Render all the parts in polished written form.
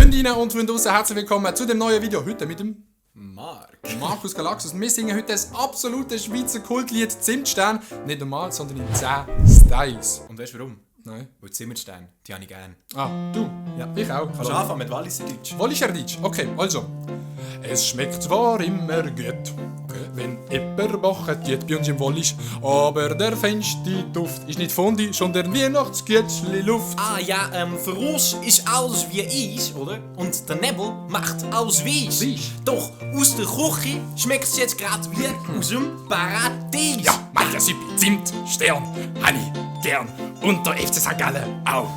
Freundinnen und Freunde draussen, herzlich willkommen zu dem neuen Video. Heute mit dem Markus Galaxus. Und wir singen heute das absolute Schweizer Kultlied Zimtstern. Nicht normal, sondern in 10 Styles. Und weißt du warum? Nein. Weil Zimmerstein, die habe ich gern. Ah, du? Ja. Ich auch. Kannst du anfangen mit Walliser Deutsch? Walliser Deutsch. Okay, also. Es schmeckt zwar immer gut, wenn jemand bachet geht bei uns im Wallis, aber der feinste Duft ist nicht Fondue, sondern Weihnachtsgütschli-Luft. Ah ja, für uns ist alles wie Eis, oder? Und der Nebel macht alles weiß. Weich? Doch aus der Küche schmeckt es jetzt gerade wie aus dem Paradies. Ja, Maria Süppi, Zimt, Stern, Honey, gern und der FC St. Gallen auch.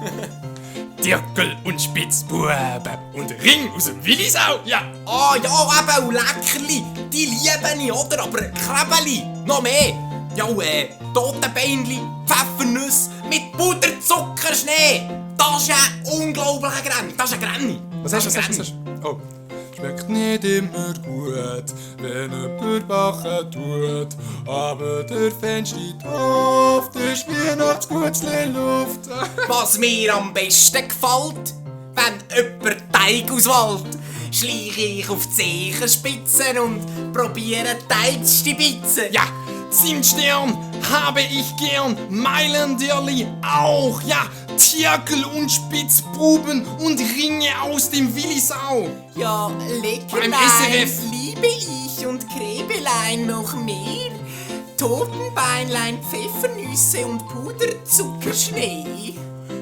Dirkel und Spitzbuben und Ring aus dem Willisau, ja. Ah ja, eben, und Leckerli, die liebe ich, oder? Aber Krebeli, noch mehr. Ja, Totenbeinli, Pfeffernüsse mit Puder, Zucker, Schnee. Das ist ein unglaublicher Granny, das ist ein Granny. Was hast du? Oh. Schmeckt nicht immer gut, wenn jemand backen tut. Aber der feinste Duft ist Weihnachtsgütschli-Luft. Was mir am besten gefällt, wenn jemand Teig auswählt, schleiche ich auf die Zehenspitzen und probiere Teig zu stibitzen. Ja, Zimtstern habe ich gern, Mailändierli auch, ja. Tierkel und Spitzbuben und Ringe aus dem Willisau. Ja, Beim Leckerlein SRF. liebe ich und Krebelein noch mehr. Totenbeinlein, Pfeffernüsse und Puderzuckerschnee.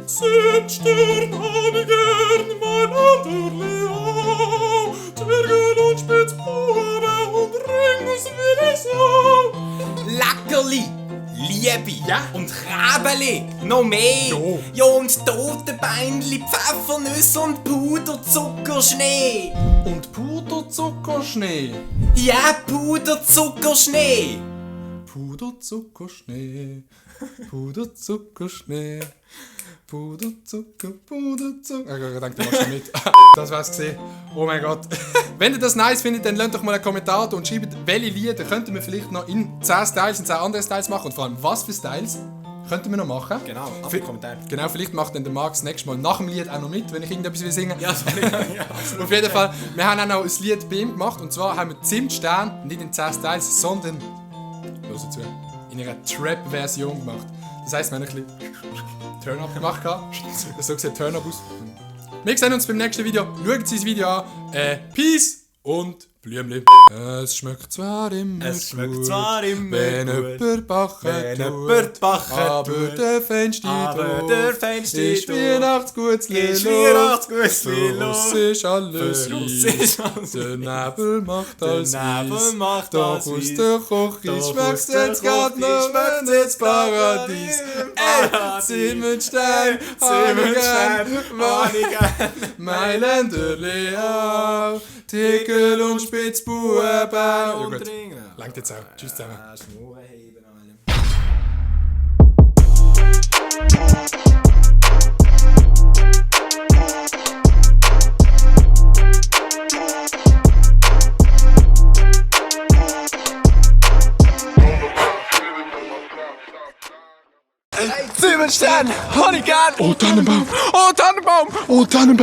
Zimtstern habe ich gern, Mailändierli auch. Tierkel und Spitzbuben und Ringe aus dem Willisau. Leckerli, Liebe Ja. und Krebeli, noch mehr. Jo. Ja, und Totenbeinli, Pfeffernüsse und Puderzuckerschnee. Und Puderzuckerschnee. Ja, Puderzuckerschnee. Puderzuckerschnee, Puderzuckerschnee, Puderzucker. Ich denke, du machst schon mit. Das war's gesehen. Oh mein Gott. Wenn ihr das nice findet, dann lasst doch mal einen Kommentar da und schreibt, welche Lieder könnten wir vielleicht noch in 10 Styles, in 10 andere Styles machen. Und vor allem, was für Styles könnten wir noch machen. Genau, aufVi- den Kommentar. Genau, vielleicht macht dann der Marc das nächste Mal nach dem Lied auch noch mit, wenn ich irgendetwas will singen. Ja, sorry. Ja, Auf jeden Fall, wir haben auch noch ein Lied bei ihm gemacht. Und zwar haben wir Zimtstern nicht in 10 Styles, sondern hört zu, in einer Trap-Version gemacht. Das heisst, wir haben ein bisschen Turn-Up gemacht. So sieht Turn-Up aus. Wir sehen uns beim nächsten Video. Schaut Sie das Video an. Peace und Blümli. Es schmeckt zwar immer Es schmeckt gut, zwar immer wenn gut, jemand backen wenn tut, jemand backen aber tut, der feinste aber Duft der feinste ist Duft Weihnachtsgütschli-Luft. ist Weihnachtsgütschli-Luft. Für uns ist alles Für uns weiß. ist alles Der Nebel macht alles Nebel weiß. macht Doch alles aus weiss. der Küche Doch schmeckt's aus der jetzt grad Küche noch schmeckt's ins jetzt Paradies. Paradies. Zimtstein, Zimmerstein, Hanigen, Mailändierli auch, Tickel und Spitzbuben. Ja und gut, Ringe. langt jetzt auch. Tschüss zusammen. Schnurren heben, Alter. Zimmerstein, Honeygarten, Oh Tannenbaum, oh Tannenbaum, oh Tannenbaum.